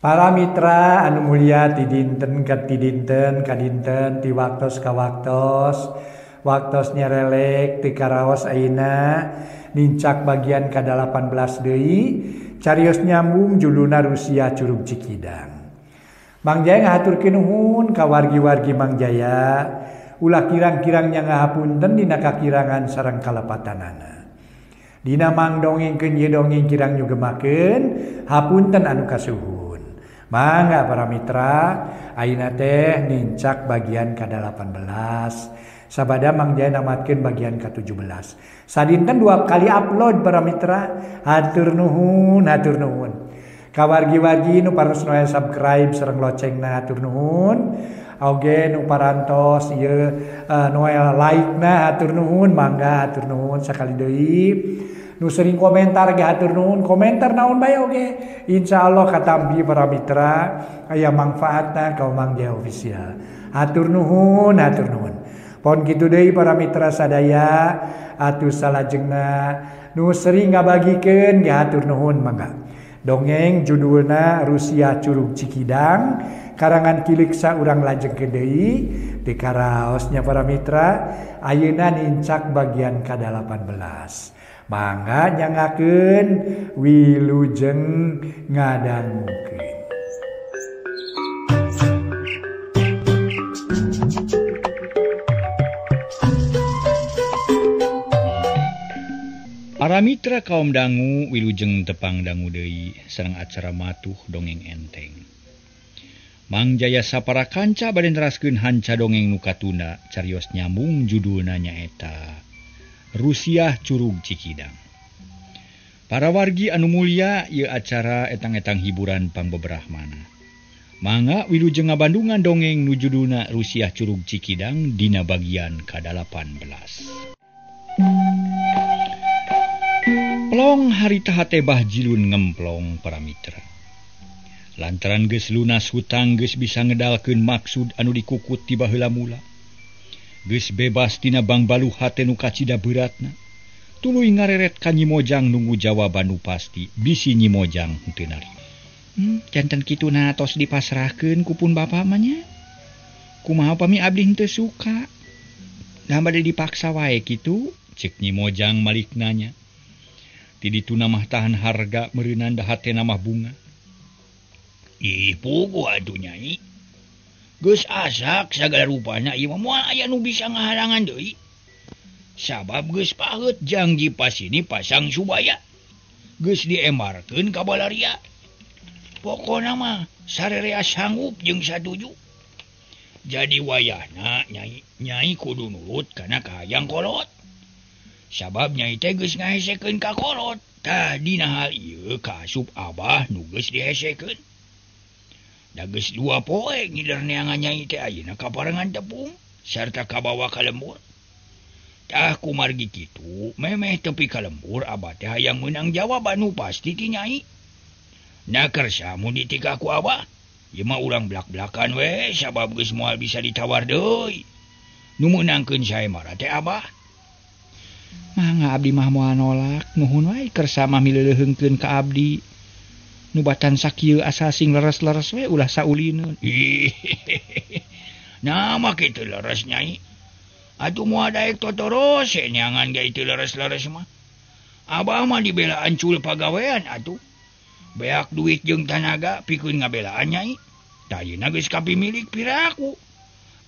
Para mitra anu mulia ti dinten ka ti dinten ka dinten ti waktos ka waktos, waktos nyerelek ti karaos ayeuna nincak bagian ka-18 deui carios nyambung juluna Rusia Curug Cikidang. Mang Jaya ngahaturkeun nuhun ka wargi-wargi Mang Jaya, ulah kirang-kirang nya ngahapunten dina kakirangan sareng kalepatanana. Dina mang dongengkeun ieu dongeng kirang nyugemakeun, hapunten anu kasuhun. Mangga para mitra, ayeuna teh nincak bagian ka-18. Sabada Mang Jaya namatkeun bagian ka-17. Sadinten 2 kali upload para mitra. Hatur nuhun, hatur nuhun. Ka wargi-wargi nu parantos nu aya subscribe sareng locengna hatur nuhun. Oge nu parantos ieu nu aya like-na hatur nuhun, mangga hatur nuhun sakali deui. Nu sering komentar ge hatur nuhun, komentar naon bae oge. Insyaallah katampi para mitra aya mangfaatna ka Mang Jaya Official. Hatur nuhun, hatur nuhun. Pon kitu deui para mitra sadaya atuh salajengna nu sering ngabagikeun ge hatur nuhun mangga. Dongeng judulna Rusia Curug Cikidang karangan Kiliksa urang lajengkeun deui di karaosnya para mitra ayeuna nincak bagian ka-18. Mangga nyangakeun wilujeng ngadangukeun. Para mitra kaum dangu wilujeng tepang dangu deui sareng acara matuh dongeng enteng. Mang Jaya sapara kanca bade neraskeun hanca dongeng nu katunda carios nyambung judulna nyaeta Rusia Curug Cikidang. Para wargi anu mulia ieu acara etang-etang hiburan pangbeberahmana. Mangga wilujeng ngabandungan dongeng nu judulna Rusia Curug Cikidang dina bagian ka-18. Plong harita hate Bah Jilun ngemplong para mitra. Lantaran geus lunas hutang geus bisa ngedalkeun maksud anu dikukut ti baheula mula. Geus bebas tina bangbalu hate nu kacida beratna. Tuluy ngareret ka Nyi Mojang nunggu jawaban nu pasti bisi Nyi Mojang henteu narima. Janten kituna tos dipasrahkeun ku pun bapa mah nya. Kumaha pami abdi henteu suka. Nah bade dipaksa wae kitu, ceuk Nyi Mojang malik nanya. Ti dituna mah tahan harga meureunan da hatena mah bunga. Ih puguh atuh Nyai. Geus asak sagala rupana ieu mah moal aya nu bisa ngahalangan deui. Sabab geus paheut jangji pasini pasang subaya. Geus diemarkeun ka balaria. Pokona mah sarerea sanggup jeung satuju. Jadi wayahna Nyai, Nyai kudu nurut kana kahayang kolot. Sabab Nyai teh geus ngahesekeun ka kolot. Tah dina hal ieu kaasup abah nu geus dihesekeun. Da geus 2 poe ngider neangan Nyai teh ayeuna kaparengan tepung sarta kabawa ka lembur. Tah kumargi kitu memeh tepi ka lembur abah teh hayang meunang jawaban nu pasti ti Nyai. Na kersa mun ditikah ku abah, ieu mah urang blak-blakan we sabab geus moal bisa ditawar deui. Nu meunangkeun saemara teh abah. Mangga abdi mah moal nolak, nuhun wae kersa mah mileuleheungkeun ka abdi. Nu batan sakieu asa sing leres-leres we ulah saulineun. Nah mah kitu leres Nyai. Atuh moal daek totorose neangan ge teu leres-leres mah. Abah mah dibelaan cul pagawean atuh. Beak duit jeung tanaga pikeun ngabelaan Nyai. Tah ayeuna geus kapimilik piraku.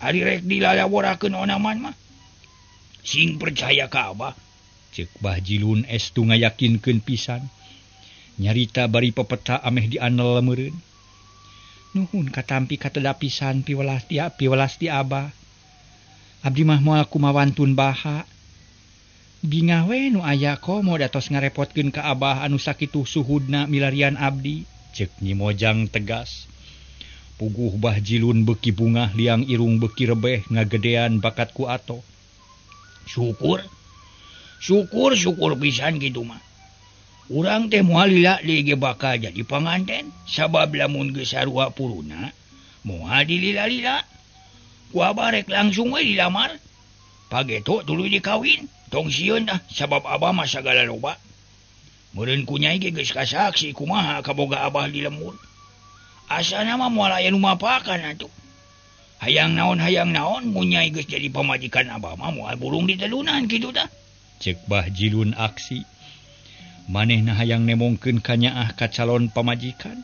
Ari rek dilalaworakeun onaman mah. Sing percaya ka abah. Ceuk Bah Jilun estu ngayakinkeun pisan. Nyarita bari pepeta ameh dianel meureun. Nuhun katampi kateda pisan piwelas ti abah. Abdi mah moal kumawantun baha. Bingah we nu aya komo datos ngarepotkeun ka abah anu sakitu suhudna milarian abdi. Ceuk Nyi Mojang tegas. Puguh Bah Jilun beuki bungah liang irung beuki rebeh ngagedean bakat ku ato. Syukur. Syukur syukur pisan kitu mah. Urang teh moal lila deui ge bakal jadi panganten sabab lamun geus sarua puruna moal dilila-lila. Ku abah rek langsung we dilamar. Pageto tuluy dikawin, tong sieun dah sabab abah mah sagala loba. Meureun ku Nyai ge geus kasaksi kumaha kaboga abah di lembur. Asana mah moal aya nu mapakan atuh. Hayang naon mun nyai geus jadi pamajikan abah mah moal burung ditelunan kitu tah. Ceuk Bah Jilun aksi. Manehna hayang nemongkeun kanyaah ka calon pamajikan,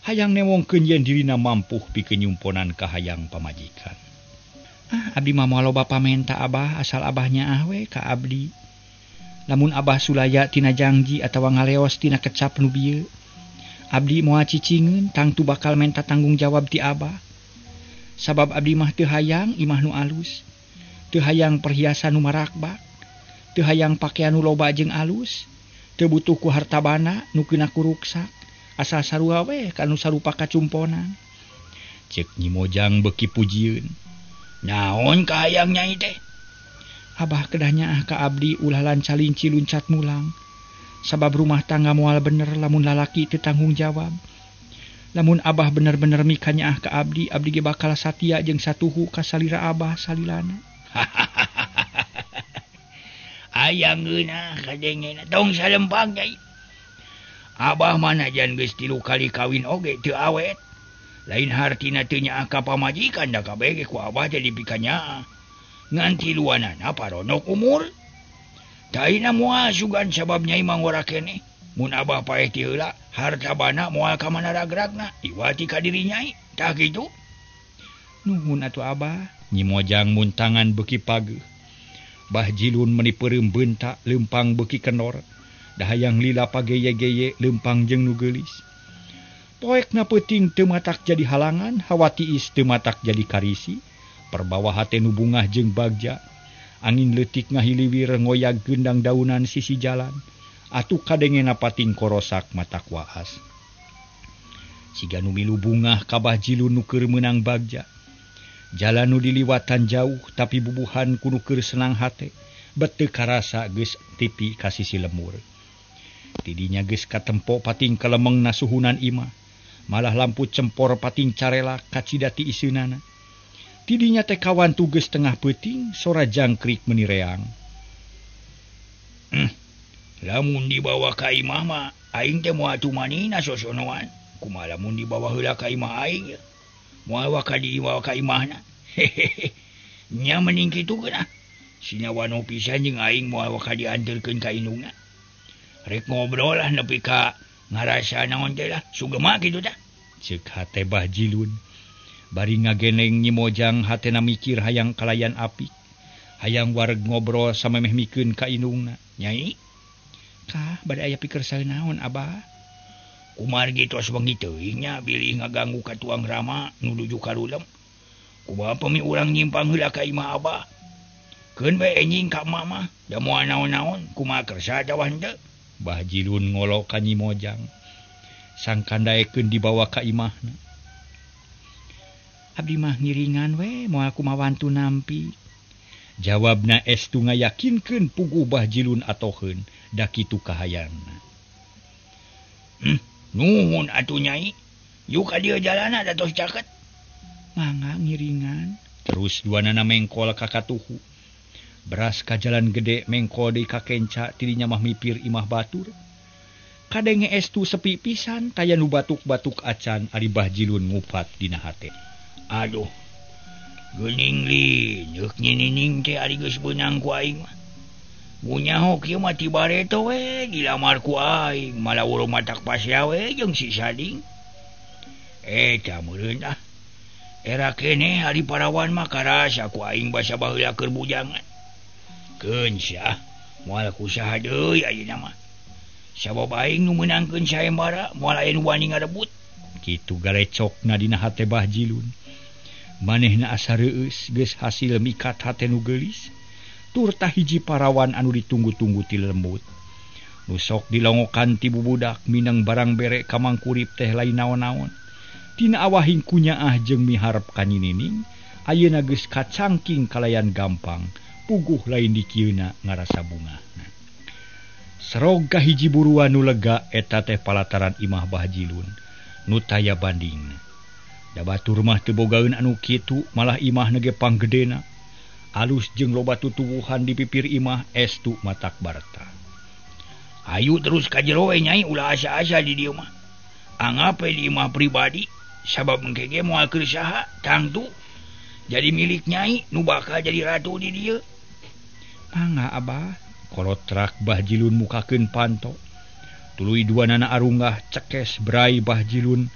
hayang nemongkeun yen dirina mampuh pikeun nyumponan ka hayang pamajikan. Ah, abdi mah moal loba pamenta abah asal abah nyaah we ka abdi. Lamun abah sulaya tina jangji atawa ngaleos tina kecap nu bieu, abdi moal cicingeun tangtu bakal menta tanggung jawab ti abah. Sabab abdi mah teu hayang imah nu alus, teu hayang perhiasan nu marakbak, teu hayang pakaian nu loba jeung alus, teu butuh ku harta bana nu keuna ku ruksak, asal sarua we ka nu sarupa kacumponan. Ceuk Nyi Mojang beuki pujieun. Naon kahayang nyai teh? Abah kedah nyaah ka abdi ulah lancalinci luncat mulang. Sabab rumah tangga moal bener lamun lalaki teu tanggung jawab. Lamun abah bener-bener mika nyaah ka abdi, abdi ge bakal satia jeung satuhu ka salira abah salilana. Hayang geunah kadengena tong salempang nyai. Abah manajan geus 3 kali kawin oge teu awet. Lain hartina teu nyaah ka pamajikan da kabeh ge ku abah teh dipikanyaah. Ngan tiluanana paronok umur. Taina moal sugan sabab nyai mangora keneh. Mun abah paeh ti heula, harta bana moal ka mana ragragna, iwati ka diri nyai. Tah kitu. Nuhun atuh abah. Nyi Mojang muntangan beuki pageuh. Bah Jilun meuni peureum beunta leumpang beuki kenor. Da hayang lila pageye-geye leumpang jeung nu geulis. Poekna peuting teu matak jadi halangan, hawa tiis teu matak jadi karisi. Perbawa hate nu bungah jeung bagja. Angin leutik ngahiliwir ngoyag gendang daunan sisi jalan. Atuh kadengena pating korosak matak waas. Siga nu milu bungah ka Bah Jilun nu keur meunang bagja. Jalan nu diliwatan jauh tapi bubuhan ku nu keur senang hate. Beteu karasa geus tipi ka sisi lemur. Tidinya geus katempo pating kalemengna suhunan imah. Malah lampu cempor pating carela kacida ti iseunana. Tidinya teh kawantu geus tengah peuting sora jangkrik meuni reang. Lamun dibawa ka imah mah aing teh moal tumanina sosonoan. Kumaha lamun dibawa heula ka imah aing ye? Moal waka dibawa ka imahna. Hehehe. Nya mending kitu geunah. Sina wano pisan jeung aing moal waka dianterkeun ka indungna. Rek ngobrol lah nepi ka ngarasa naon teh lah sugema kitu tah. Ceuk hate Bah Jilun. Bari ngageneng Nyi Mojang hatena mikir hayang kalayan apik. Hayang wareg ngobrol samemeh mikeun ka indungna. Nyai, kah bade aya pikersa naon abah? Kumargi tos wengi teuing nya bilih ngaganggu ka tuang rama nu nuju ka rulem. Kumaha pemi urang nyimpang heula ka imah abah. Keun we enjing ka mama, da moal naon-naon, kumaha kersa atawa henteu. Bah Jilun ngolo ka Nyi Mojang. Sangkan daekeun dibawa ka imahna. Abdi mah ngiringan we moal kumawantu nampi. Jawabna estu ngayakinkeun puguh Bah Jilun atoheun da kitu kahayangna. Nuhun atuh nyai. Yuk ka dieu jalana da tos caket. Mangga ngiringan. Terus duanana mengkol ka katuhu. Beras ka jalan gede mengkol deui ka kenca tidinya mah mipir imah batur. Kadenge estu sepi pisan taya nu batuk-batuk acan ari Bah Jilun ngupat dina hate. Aduh. Geuning lineuk nyinining teh ari geus beunang ku aing mah. Munyaho kieu mah ti bareto we dilamar ku aing malah urang matak pasea we jeung si Sading. Eta meureun ah. Era keneh ari parawan mah karasa ku aing basa baheula keur bujangan. Keun sia moal ku saha deui ayeuna mah. Sabab aing nu meunangkeun sayembara moal aya nu wani ngarebut. Kitu galecokna dina hate Bah Jilun. Manehna asa reueus geus hasil mikat hate nu geulis. Turta hiji parawan anu ditunggu-tunggu ti lembut. Nu sok dilongokan ti bubudak minang barang bere ka mangkurip teh lain naon-naon. Tina awahing kunyaah jeung miharep ka Nyi Nining, ayeuna geus kacangking kalayan gampang, puguh lain dikieuna ngarasa bungahna. Serog ka hiji buruan nu lega eta teh palataran imah Bah Jilun, nu taya bandingna. Da batur mah teu bogaeun anu kitu, malah imahna ge panggedena. Alus jeung loba tutuwuhan di pipir imah estu matak barta. Ayu terus ka jero we nyai ulah asa-asa di dieu mah. Anggap we di imah pribadi. Sabab engke ge moal keur saha tangtu jadi milik Nyai nu bakal jadi ratu di dieu. Mangga Abah. Kolotrak Bah Jilun mukakeun panto. Tuluy dua nana arunggah cekes brai Bah Jilun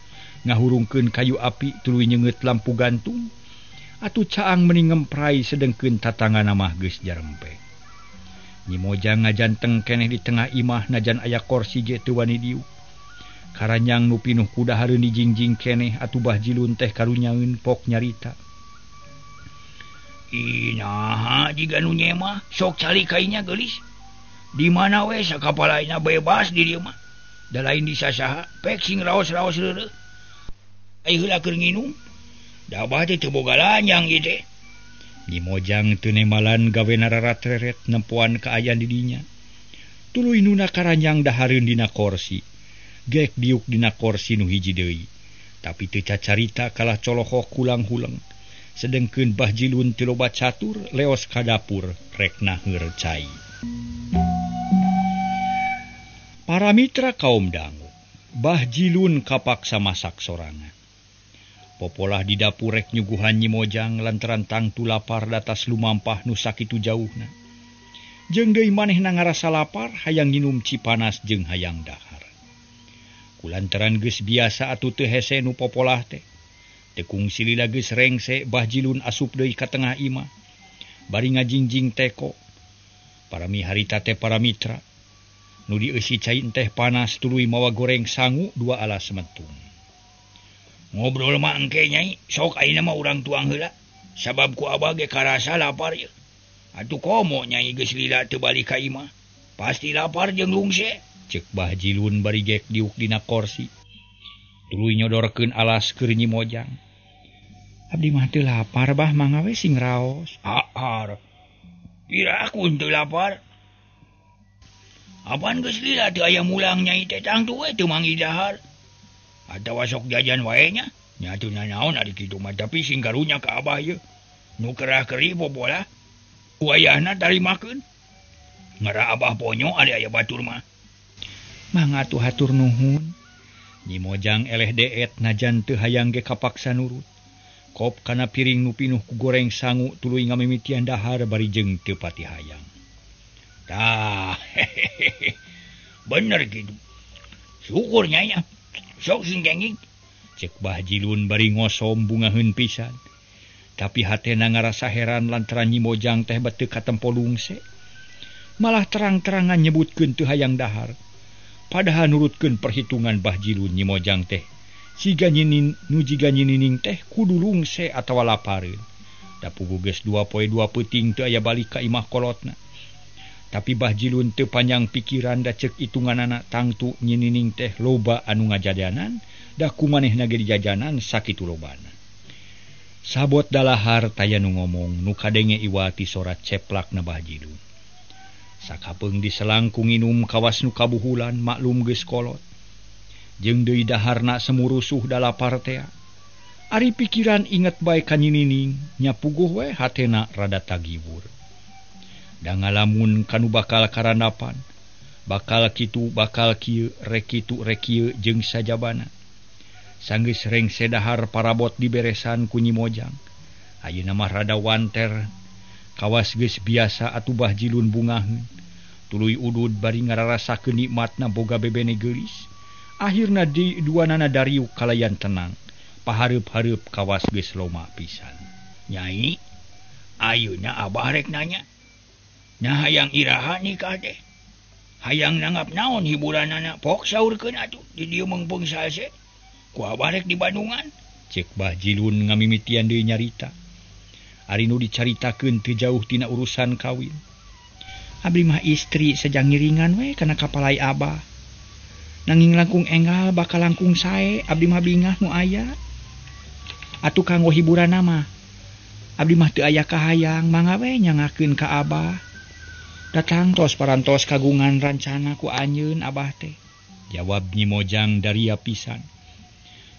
ngahurungkeun kayu api tuluy nyeungeut lampu gantung. Atuh caang meni ngemprai sedengkeun tatangana mah geus jarempe. Nyi Mojang ngajanteng keneh di tengah imah najan aya korsi ge teu wani diuk. Karanyang nu pinuh ku dahareun dijingjing keneh atuh Bah Jilun teh karunyaeun pok nyarita. Ih naha jiga nu nyemah sok calik kainya geulis. Di mana we sakapalaina bebas di dieu mah. Da lain di sasaha pek sing raos-raos reureuh. Ai heula keur nginum. Da abah teh teu boga lanyang ieu teh. Nyi Mojang teu nemalan gawe nararat-reret nempoan kaayaan di dinya. Tuluy nuna karanyang dahareun dina korsi. Gek diuk dina korsi nu hiji deui. Tapi teu cacarita kalah colohok hulang-huleng. Sedengkeun Bah Jilun teu loba catur leos ka dapur rek naheur cai. Para mitra kaum dangu, Bah Jilun kapaksa masak sorangan. Popolah di dapur rek nyuguhan Nyi Mojang lantaran tangtu lapar datas lumampah nu sakitu jauhna. Jeung deui manehna ngarasa lapar hayang nginum cipanas jeung hayang dahar. Kulantaran geus biasa atuh teu hese nu popolah teh. Teu kungsi lila geus rengse Bah Jilun asup deui ka tengah imah. Bari ngajingjing teko. Parami harita teh para mitra. Nu dieusi cai teh panas tuluy mawa goreng sangu dua alas metung. Ngobrol mah engke Nyai, sok ayeuna mah urang tuang heula. Sabab ku abah ge karasa lapar ieu. Atuh komo Nyai geus lila teu balik ka imah. Pasti lapar jeung lungse. Ceuk Bah Jilun bari gek diuk dina korsi. Tuluy nyodorkeun alas keur Nyi Mojang. Abdi mah teu lapar bah mangga we sing raos. Haar. Pira aku teu lapar. Apaan geus lila teu aya mulang Nyai teh tangtu we teu manggih dahar. Atawa sok jajan wae nya. Nya teu nanaon ari kitu mah tapi sing karunya ka abah ieu. Nu kerah-kerih popolah. Wayahna tarimakeun. Ngara abah ponyo ari aya batur mah. Mangga atuh hatur nuhun. Nyi Mojang eleh deet najan teu hayang ge kapaksa nurut. Kop kana piring nu pinuh ku goreng sangu tuluy ngamimitian dahar bari jeung teu pati hayang. Tah, bener kitu. Syukur Nyai nya. Sok sing kenging. Cek Bah Jilun bari ngosom bungaheun pisan. Tapi hatena ngarasa heran lantaran Nyi Mojang teh bet teu katempo lungse. Malah terang-terangan nyebutkeun teu hayang dahar. Padahal nurutkeun perhitungan Bah Jilun Nyi Mojang teh siga nyinin nu jiga nyinining teh kudu lungse atawa lapareun. Da puguh geus 2 poe 2 peuting teu aya balik ka imah kolotna. Tapi Bah Jilun teu panjang pikiran da ceuk hitunganana tangtu nyinining teh loba anu ngajajanan da ku manehna ge dijajanan sakitu lobana. Sabot dalahar taya nu ngomong nu kadenge iwati sora ceplakna Bah Jilun. Sakapeung diselangkung nginum kawas nu kabuhulan maklum geus kolot. Jeung deui daharna semurusuh da lapar tea. Ari pikiran inget bae ka nyinining nya puguh we hatena rada tagiwur. Da ngalamun kanu bakal karandapan, bakal kitu bakal kieu rek kitu rek kieu jeung sajabana. Sanggeus rengse dahar parabot diberesan ku Nyi Mojang. Ayeuna mah rada wanter. Kawas geus biasa atuh Bah Jilun bungaheun. Tuluy udud bari ngararasakeun nikmatna boga bebene geulis. Akhirna di duanana dariuk kalayan tenang. Pahareup-hareup kawas geus loma pisan. Nyai, ayeuna abah rek nanya. Nah hayang iraha nikah teh. Hayang nanggap naon hiburanana pok saurkeun atuh di dieu meungpeung salse. Ku abah rek di Bandungan. Cek Bah Jilun ngamimitian deui nyarita. Ari nu dicaritakeun teu jauh tina urusan kawin. Abdi mah istri sejang ngiringan we kana kapalai abah. Nanging langkung enggal bakal langkung sae abdi mah bingah nu aya. Atuh kanggo hiburanna mah abdi mah teu aya kahayang mangga we nyangakeun ka abah. Datang tos parantos kagungan rancana ku anjeun abah teh. Jawab Nyi Mojang daria pisan.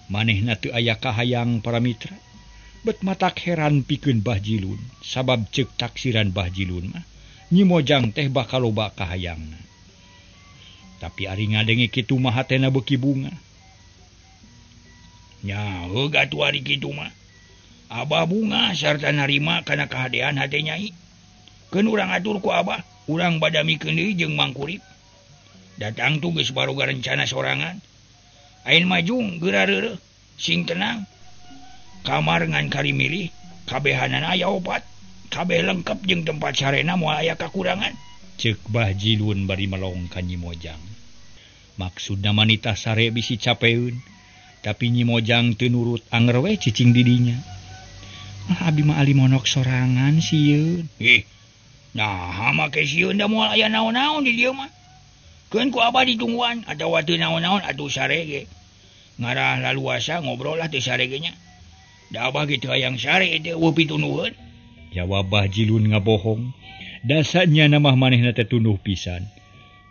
Manehna teu aya kahayang para mitra. Bet matak heran pikeun Bah Jilun, sabab ceuk taksiran Bah Jilun mah Nyi Mojang teh bakal loba kahayangna. Tapi ari ngadenge kitu mah hatena beuki bunga. Nya heug atuh ari kitu mah. Abah bunga sarta narima kana kahadean hate Nyai. Keun urang atur ku Abah, urang badamikeun deui jeung Mang Kurip. Datang tuh geus baroga rencana sorangan. Ain majung geura reureuh, sing tenang. Kamar ngan kari milih, kabehanana aya opat. Kabeh lengkap jeung tempat sarena moal aya kakurangan. Ceuk Bah Jilun bari melong ka Nyi Mojang. Maksudna manita sare bisi capeun, tapi Nyi Mojang teu nurut anger we cicing di dinya. Ah, abi mah ali monok sorangan sieun. Ih, nah make sieun da moal aya naon-naon di dieu mah. Keun ku Abah ditungguan atawa teu naon-naon atuh sare ge. Ngarah laluasa ngobrol lah teu sare ge nya. Da Abah ge teu hayang sare teh eueuh pitunuheun. Jawab Bah Jilun ngabohong. Dasanya namah manehna teh tunduh pisan.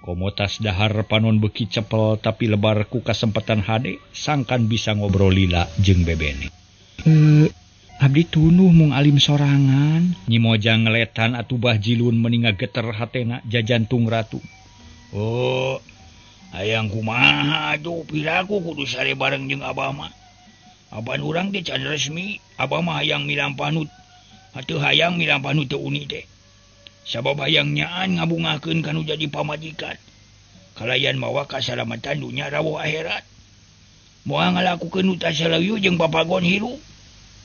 Komotas dahar panon beuki cepel tapi lebar ku kasempatan hade sangkan bisa ngobrol lila jeung bebene. Abdi tunduh mung alim sorangan. Nyi Mojang ngeletan atuh Bah Jilun meni ngageter hatena jajantung ratu. Oh, hayang kumaha atuh piraku kudu sare bareng jeung Abah mah. Apan urang teh can resmi, Abah mah hayang milampah nu atuh hayang milampah nu teu uni teh. Sabab hayang nyaan ngabungakeun kanu jadi pamajikan. Kalayan mawa kasalamatan dunya rawuh akhirat. Moal ngalakukeun nu tasalayu jeung papagon hirup.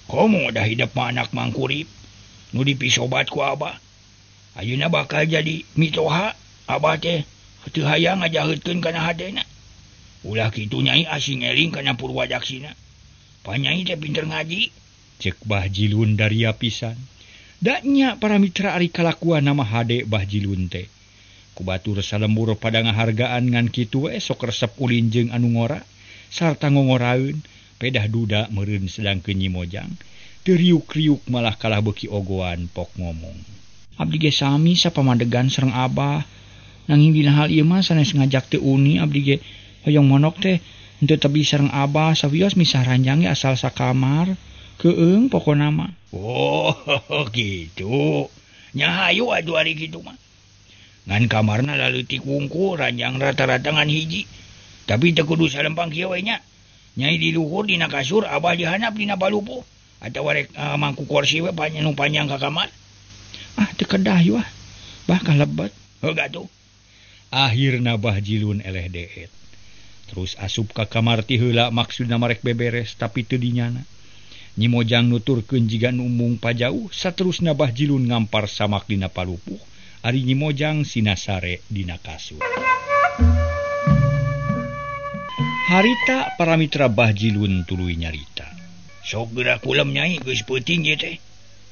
Komo dah hidup mah anak Mang Kurip nu dipisobat ku Abah. Ayeuna bakal jadi mitoha Abah teh teu hayang ngajaheutkeun kana hatena. Ulah kitu Nyai asing eling kana purwadaksina. Panyai teh pinter ngaji. Cek Bah Jilun daria pisan. Daknya para mitra ari kalakuan nama hade Bah Jilun teh. Ku batur salembur pada ngahargaan ngan kitu we sok resep ulin jeung anu ngora sarta ngongoraeun pedah duda meureun sedangkeun Nyi Mojang teu riuk-riuk malah kalah beuki ogoan pok ngomong. Abdi ge sami sapamadegan sareng Abah. Nanging dina hal ieu mah sanes ngajak teu uni abdi ge hoyong monok teh henteu tebi sareng Abah sawios misah ranjang ge asal sakamar. Keung pokona mah. Oh, gitu. Nya hayu atuh ari kitu mah. Ngan kamarna laleutik wungkul ranjang rata-rata ngan hiji. Tapi teu kudu salempang kieu we nya. Nyai di luhur dina kasur, Abah dihanap dina palupuh. Atawa rek mangku kursi we nu panjang ka kamar. Ah, teu kedah yu ah. Bah kalebet. Heuh atuh. Akhirna Bah Jilun eleh deet. Terus asup ka kamar ti heula maksudna marek beberes tapi teu dinyana. Nyi Mojang nuturkeun jiga nu embung pajauh saterusna Bah Jilun ngampar samak dina palupuh ari Nyi Mojang sinasare dina kasur. Harita para mitra Bah Jilun tuluy nyarita. Sok geura kulem Nyai geus peuting ieu teh.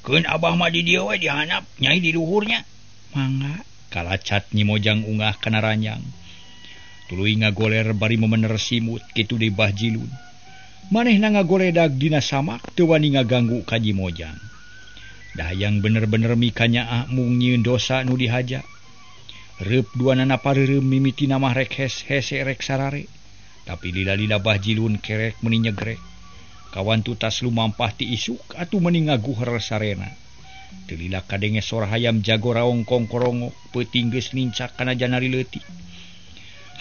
Keun Abah mah di dieu we dihanap, Nyai di luhurnya. Mangga kalacat Nyi Mojang ungah kana ranjang. Tuluy ngagoler bari memener simut kitu deui Bah Jilun. Manehna ngagoledag dina samak teu wani ngaganggu ka Nyi Mojang. Dahayang bener-bener mikanyaah mung nyieun dosa nu dihaja. Reup duanana pareureum mimitina mah rek hes-hese rek sarare. Tapi lila-lila Bah Jilun kerek meuni nyegrek. Kawan tutas lumampah ti isuk atuh meuni ngaguher sarena. Teu lila kadenge sora hayam jago raong kongkorongok peuting geus nincak kana janari leutik.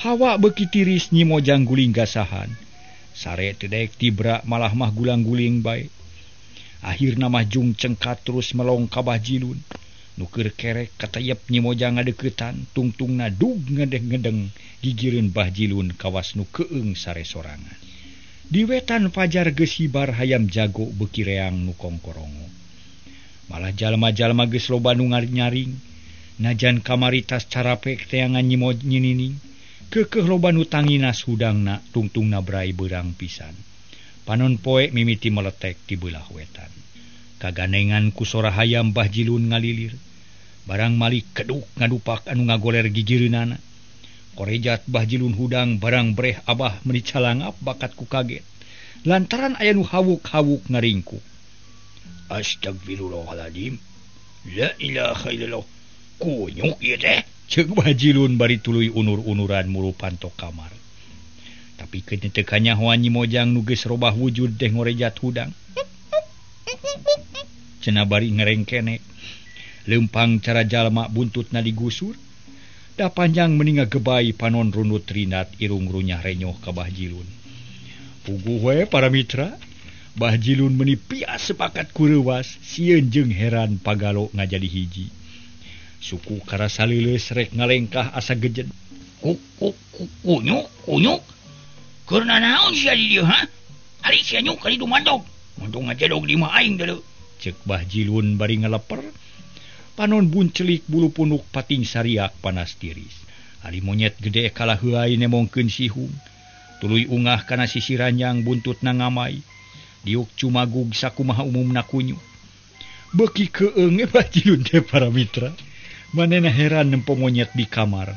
Hawa beuki tiris Nyi Mojang guling gasahan. Sare teu daek tibra malah mah gulang-guling bae. Akhirna mah jung cengkat terus melong ka Bah Jilun. Nu keur kerek katayep Nyi Mojang ngadeuketan tungtungna dug ngedeng-ngedeng gigireun Bah Jilun kawas nu keung sare sorangan. Di wetan fajar geus hibar hayam jago beuki reang nu kongkorongo. Malah jalma-jalma geus loba nu nyaring. Najan kamari tas carapek teangan Nyi Nining. Keukeuh loba nu tanginas hudangna tungtungna brai beurang pisan. Panon poe mimiti meletek di beulah wetan. Kaganengan ku sora hayam Bah Jilun ngalilir. Barang malik keduk ngadupak anu ngagoler gigireunana. Korejat Bah Jilun hudang barang breh Abah meuni calangap bakat ku kaget. Lantaran aya nu hawuk-hawuk ngaringkuk. Astagfirullahaladzim. La ilaha illallah. Kunyuk ieu teh. Ceuk Bah Jilun bari tuluy unur-unuran muru pantok kamar. Tapi keun teu kanyahoan Nyi Mojang nu geus robah wujud teh ngorejat hudang. Cenah bari ngerengkenek. Leumpang cara jalma buntutna digusur. Da panjang meni ngagebai panon runut rinat irung runyah renyoh ka Bah Jilun. Puguh we para mitra, Bah Jilun meuni pias sepakat ku reuwas, sieun jeung heran pagalo ngajadi hiji. Suku karasa leuleus rek ngalengkah asa gejen. Kuk kuk kunyuk kunyuk. Keur nanaon sia di dieu ha? Ari sia nyuk ka ditu mantog. Untung ngajedog di imah aing deuleu. Ceuk Bah Jilun bari ngaleper. Panon buncelik bulu punuk pating sariak panas tiris. Ari monyet gede kalah heuay nemongkeun sihung. Tuluy ungah kana sisi ranjang buntutna ngamai. Diuk cumagug sakumaha umumna kunyuk. Beuki keung Bah Jilun teh para mitra. Manehna heran nempo monyet di kamar.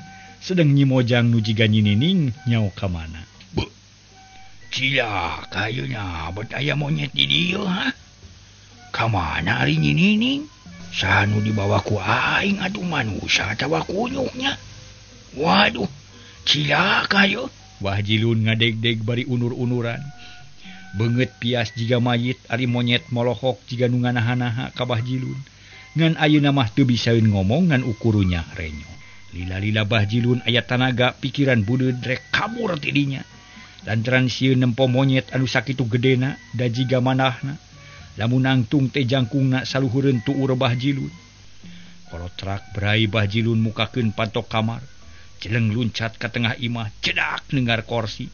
Sedang Nyi Mojang nu jiga Nyi Nining nyao ka mana. Beuh. Cilaka ayeuna bet aya monyet di dieu ha? Ka mana ari Nyi Nining? Saha nu dibawa ku aing atuh manusia atawa kunyuknya? Waduh, cilaka yeuh. Bah Jilun ngadegdeg bari unur-unuran. Beungeut pias jiga mayit ari monyet molohok jiga nu nganaha-naha ka Bah Jilun. Ngan ayeuna mah teu bisaeun ngomong ngan ukurunya renyo. Lila-lila Bah Jilun aya tanaga pikiran budeud rek kabur ti dinya. Lantaran sieun nempo monyet anu sakitu gedena da jiga manahna. Lamun nangtung teh jangkungna saluhureun tuur Bah Jilun. Kolotrak berai Bah Jilun mukakeun pantok kamar. Jeleng luncat ka tengah imah cedak nengar korsi.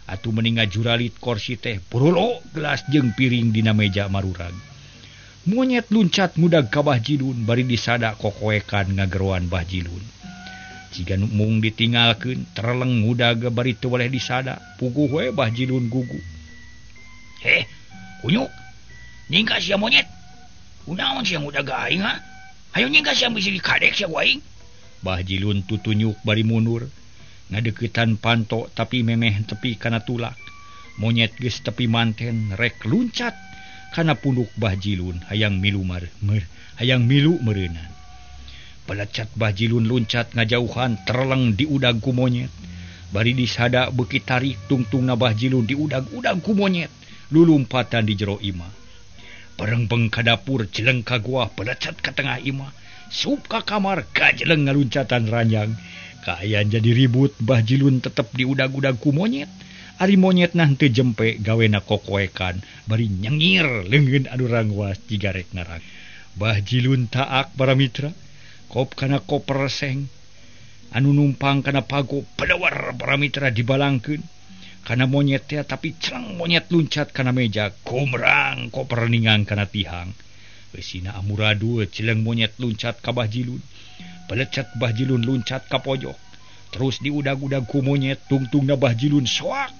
Atuh meni ngajuralit korsi teh burolo gelas jeung piring dina meja marurag. Monyet luncat ngudag ka Bah Jilun bari disada kokoekan ngageroan Bah Jilun. Jiga nu mung ditinggalkeun tereleng ngudag bari teu weleh disada puguh we Bah Jilun gugu. Heh, kunyuk. Nyingka sia monyet. Kunaon sia ngudag ka aing ha? Hayu nyingka sia bisi dikadek sia ku aing. Bah Jilun tutunyuk bari mundur. Ngadeukeutan panto tapi memeh tepi kana tulak. Monyet geus tepi manten rek luncat kana punduk Bah Jilun hayang milu hayang milu meureunan. Pelecat Bah Jilun luncat ngajauhan tereleng diudag ku monyet. Bari disada beuki tarik tungtungna Bah Jilun diudag-udag ku monyet. Lulumpatan di jero imah. Perengbeng ka dapur jeleng ka goa pelecat ka tengah imah. Sup ka kamar kajeleng ngaluncatan ranjang. Kaayaan jadi ribut Bah Jilun tetep diudag-udag ku monyet. Ari monyet nah teu jempe gawena kokoekan bari nyengir leungeun anu rangwas jiga rek ngarang. Bah Jilun taak para mitra. Kop kana koper seng anu numpang kana pago pedawar para mitra dibalangkeun kana monyet teh tapi celeng monyet luncat kana meja gomrang koper ningang kana tihang. Eusina amuradu celeng monyet luncat ka Bah Jilun. Pelecat Bah Jilun luncat ka pojok. Terus diudag-udag ku monyet tungtungna Bah Jilun soak.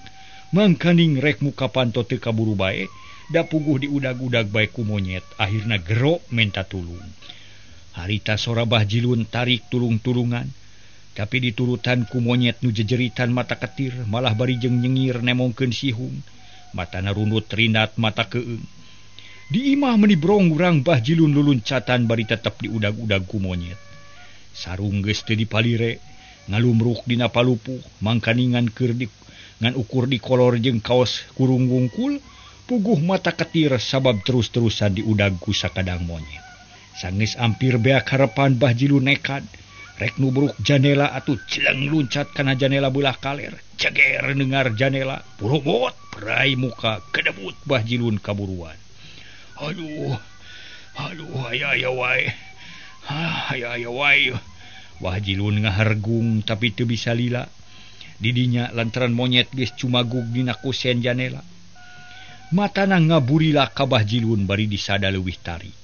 Mangkaning rek muka panto teu kaburu bae da puguh diudag-udag bae ku monyet akhirna gero menta tulung. Harita sora Bah Jilun tarik tulung-tulungan tapi diturutan ku monyet nu jejeritan mata ketir malah bari jeung nyengir nemongkeun sihung. Matana rundut rindat mata keung. Di imah meuni brong urang Bah Jilun luluncatan bari tetep diudag-udag ku monyet. Sarung geus teu dipalire ngalumruk dina palupuh mangkaningan keur di ngan ukur di kolor jeung kaos kurung wungkul puguh mata ketir sabab terus-terusan diudag ku sakadang monyet. Sanggeus ampir beak harepan Bah Jilun nekad rek nubruk janela atuh celeng luncat kana janela beulah kaler ceger nengar janela purubot perai muka kedebut Bah Jilun kaburuan. Aduh aduh aya aya wae ha aya aya wae. Bah Jilun ngahargung tapi teu bisa lila didinya lantaran monyet geus cumagug dina kusen janela. Matana ngaburila ka Bah Jilun bari disada leuwih tarik.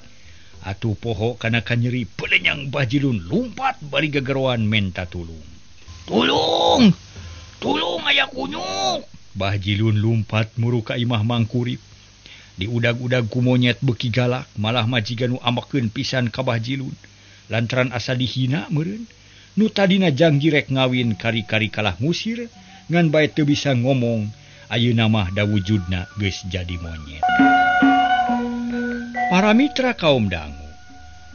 Atuh poho kana kanyeri pelenyang Bah Jilun lumpat bari gegeroan menta tulung. Tulung! Tulung aya kunyuk! Bah Jilun lumpat muru ka imah Mangkurip. Diudag-udag ku monyet beuki galak malah majikan nu ambekeun pisan ka Bah Jilun. Lantaran asa dihina meureun. Nu tadina jangji rek ngawin kari-kari kalah ngusir ngan bae teu bisa ngomong ayeuna mah da wujudna geus jadi monyet. Para mitra kaum dangu,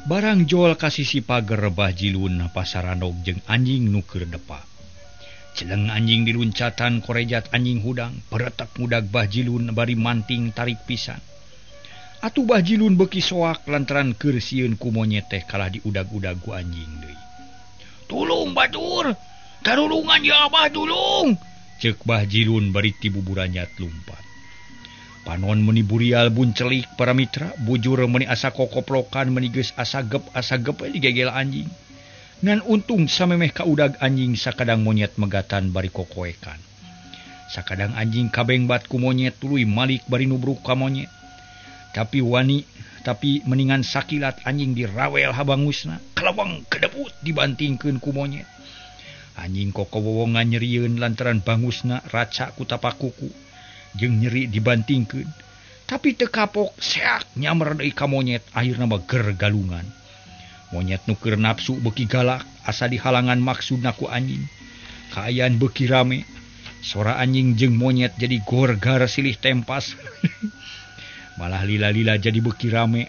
barang jol ka sisi pager Bah Jilun pasaranog jeung anjing nu keur depa. Celeng anjing diluncatan korejat anjing hudang, peretak ngudag Bah Jilun bari manting tarik pisan. Atuh Bah Jilun beuki soak lantaran keur sieun ku monyet teh kalah diudag-udag ku anjing deui. Tulung batur, tarulungan ya Abah tulung. Ceuk Bah Jilun bari ti buburanyat lumpat. Panon meuni burial buncelik para mitra, bujur meuni asa kokoplokan meuni geus asa gep we digegel anjing. Ngan untung samemeh kaudag anjing sakadang monyet megatan bari kokoekan. Sakadang anjing kabengbat ku monyet tuluy malik bari nubruk ka monyet. Tapi wani tapi meningan sakilat anjing dirawel habangusna, kalawang kedebut dibantingkeun ku monyet. Anjing kokowowongan nyerieun lantaran bangusna raca ku tapak kuku jeung nyeri dibantingkeun. Tapi teu kapok seak nyamer deui ka monyet, akhirna mah ger galungan. Monyet nu keur nafsu beuki galak asa dihalangan maksudna ku anjing. Kaayaan beuki rame, sora anjing jeung monyet jadi gorgar silih tempas. Malah lila-lila jadi beuki rame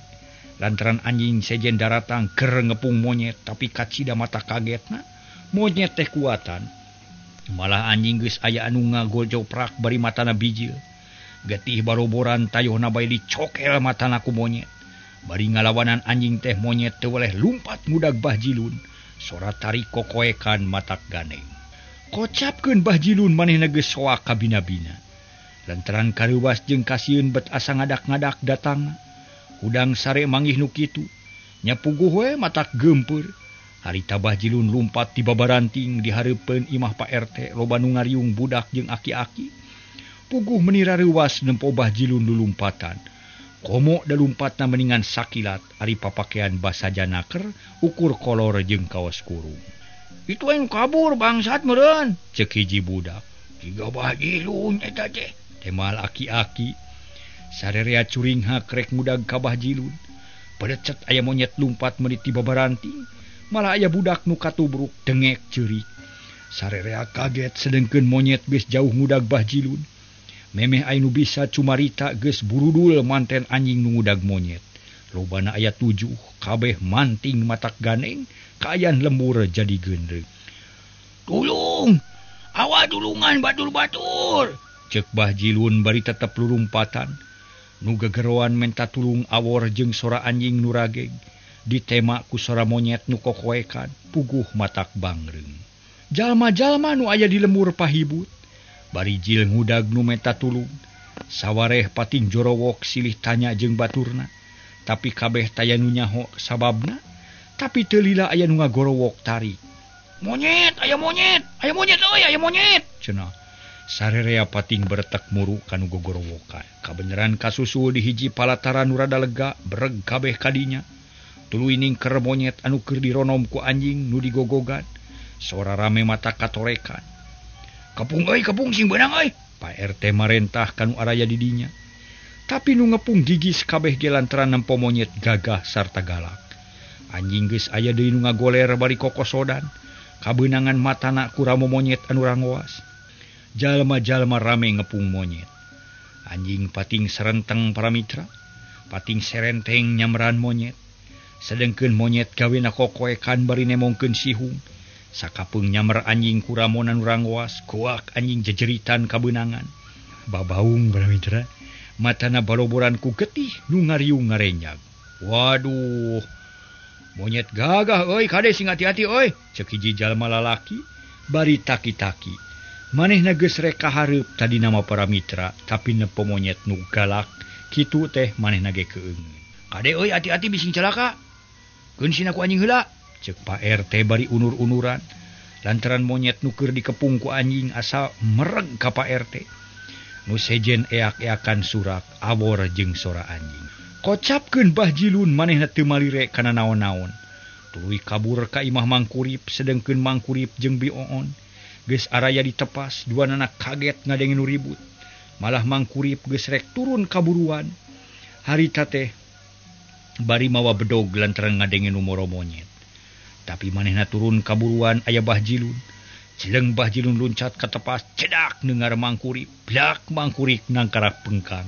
lantaran anjing sejen daratang ger ngepung monyet, tapi kacida mata kagetna monyet teh kuatan. Malah anjing geus aya anu ngagojoprak bari matana bijil. Getih baroboran tayohna bae dicokel matana ku monyet. Bari ngalawanan anjing teh monyet teu weleh lumpat ngudag Bah Jilun. Sora tarik kokoekan matak ganeng. Kocapkeun Bah Jilun manehna geus soak ka bina-bina. Lantaran kareuwas jeung kasieun bet asa ngadak-ngadak datangna. Hudang sare manggih nu kitu. Nya puguh we matak geumpeur. Harita Bah Jilun lumpat ti babaranting di hareupeun imah Pak RT loba nu ngariung budak jeung aki-aki. Puguh meuni rareuwas nempo Bah Jilun lulumpatan. Komo da lumpatna meningan sakilat ari papakean basaja naker ukur kolor jeung kaos kurung. Itu anu kabur bangsat meureun, ceuk hiji budak. Jiga Bah Jilun eta teh. Temal aki-aki. Sarerea curinghak rek ngudag ka Bah Jilun. Pedecet aya monyet lumpat meuni ti babaranting. Malah aya budak nu katubruk dengek ceurik. Sarerea kaget sedengkeun monyet geus jauh ngudag Bah Jilun. Memeh aya nu bisa cumarita geus burudul manten anjing nu ngudag monyet. Lobana aya 7, kabeh manting matak ganeng, kaayaan lembur jadi gendreng. Tulung! Awa tulungan batur-batur! Ceuk Bah Jilun bari tetep lurumpatan. Nu gegeroan menta tulung awor jeung sora anjing nu rageg. Ditema ku sora monyet nu kokoekan, puguh matak bangreung. Jalma-jalma nu aya di lembur pahibut, bari jil ngudag nu menta tulung. Sawareh pating jorowok silih tanya jeung baturna, tapi kabeh taya nu nyaho sababna, tapi teu lila aya nu ngagorowok tarik. Monyet, aya monyet, aya monyet euy, aya monyet. Cenah. Sarerea pating beretek muru kanu gogorowokan. Kabeneran kasusul di hiji palataran nu rada lega, bereg kabeh kadinya. Tuluy ningker monyet anu keur dironom ku anjing nu digogogan. Sora rame mata katorekan. Kepung euy, kepung sing beunang euy. Pak RT marentah kanu araya di dinya. Tapi nu ngepung gigis kabeh ge lantaran nempo monyet gagah sarta galak. Anjing geus aya deui nu ngagoler bari kokosodan. Kabeunangan matana ku ramo monyet anu rangoas. Jalma-jalma rame ngepung monyet. Anjing pating serenteng para mitra, pating serenteng nyamran monyet. Sedengkeun monyet gawena kokoekan bari nemongkeun sihung. Sakapeung nyamer anjing ku ramona nu rangoas, goak anjing jejeritan kabeunangan. Babaung para mitra, matana baloboran ku getih nu ngariung ngarenyag. Waduh, monyet gagah euy, kade sing hati-hati euy, ceuk hiji jalma lalaki bari taki-taki. Manehna geus rek kahareup tadi nama para mitra, tapi nepo monyet nu galak kitu teh manehna ge keungeun. Kade euy, hati-hati bising celaka. Keun sina ku anjing heula, ceuk Pak RT bari unur-unuran. Lantaran monyet nu keur dikepung ku anjing asa mereg ka Pak RT. Nu sejen eak-eakan surak awor jeung sora anjing. Kocapkeun Bah Jilun manehna teu malire kana naon-naon. Tuluy kabur ka imah Mangkurip, sedengkeun Mangkurip jeung Bi Oon geus araya ditepas, duanana kaget ngadenge nu ribut. Malah Mangkurip geus rek turun kaburuan. Harita teh bari mawa bedog lantaran ngadenge nu moro monyet. Tapi manehna turun kaburuan aya Bah Jilun. Cileng Bah Jilun luncat ka tepas, cedak nengar Mangkurip, blak Mangkurip nangkarak pengkang.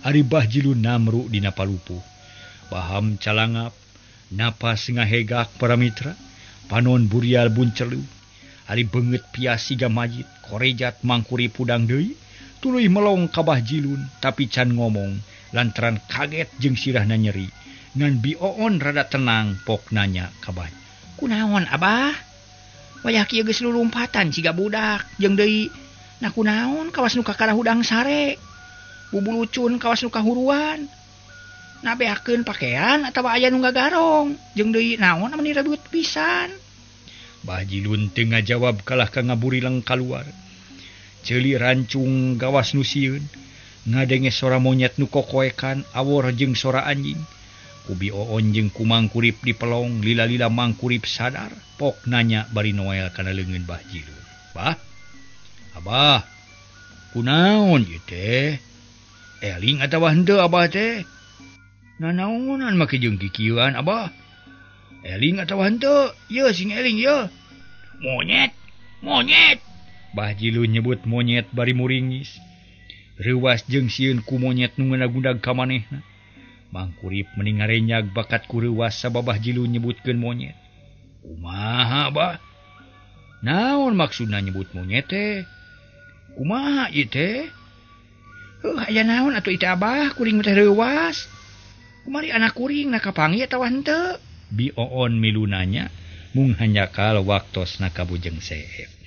Ari Bah Jilun namru dina palupuh. Baham calangap, napas ngahegak para mitra, panon burial buncelu. Ari beungeut pias siga majid, korejat Mangkurip pudang deui, tuluy melong ka Bah Jilun, tapi can ngomong lantaran kaget jeung sirahna nyeri. Ngan Bi Oon rada tenang pok nanya ka Bah. Kunaon Abah? Wayah kieu geus lulumpatan siga budak jeung deui Nah kunaon kawas nu kakara hudang sare. Bubulucun kawas nu kahuruan. Na beakeun pakean atawa aya nu ngagarong jeung deui naon meni rebut pisan. Bah Jilun teu ngajawab kalah ka ngaburileng kaluar. Ceuli rancung gawas nu sieun. Ngadenge sora monyet nu kokoekan awor jeung sora anjing. Ku Bi Oon jeung ku Mang Kurip dipelong lila-lila Mang Kurip sadar pok nanya bari Noel kana leungeun Bah Jilun. Bah, Abah, kunaon ieu teh? Eling atawa henteu Abah teh? Nanaonan make jeung kikieuan Abah? Eling atawa henteu? Yeuh sing eling yeuh. Monyet, monyet. Bah Jilun nyebut monyet bari muringis. Reuwas jeung sieun ku monyet nu nganagundag ka manehna. Mang Kurip meni ngarenyag bakat ku reuwas sabab Bah Jilun nyebutkeun monyet. Kumaha Bah? Naon maksudna nyebut monyet teh? Kumaha ieu teh? Heuh aya naon atuh ieu teh Abah kuring teh reuwas. Kumari anak kuring na kapanggih atawa henteu? Bi Oon milu nanya mung hanjakal waktosna kabujeng seep.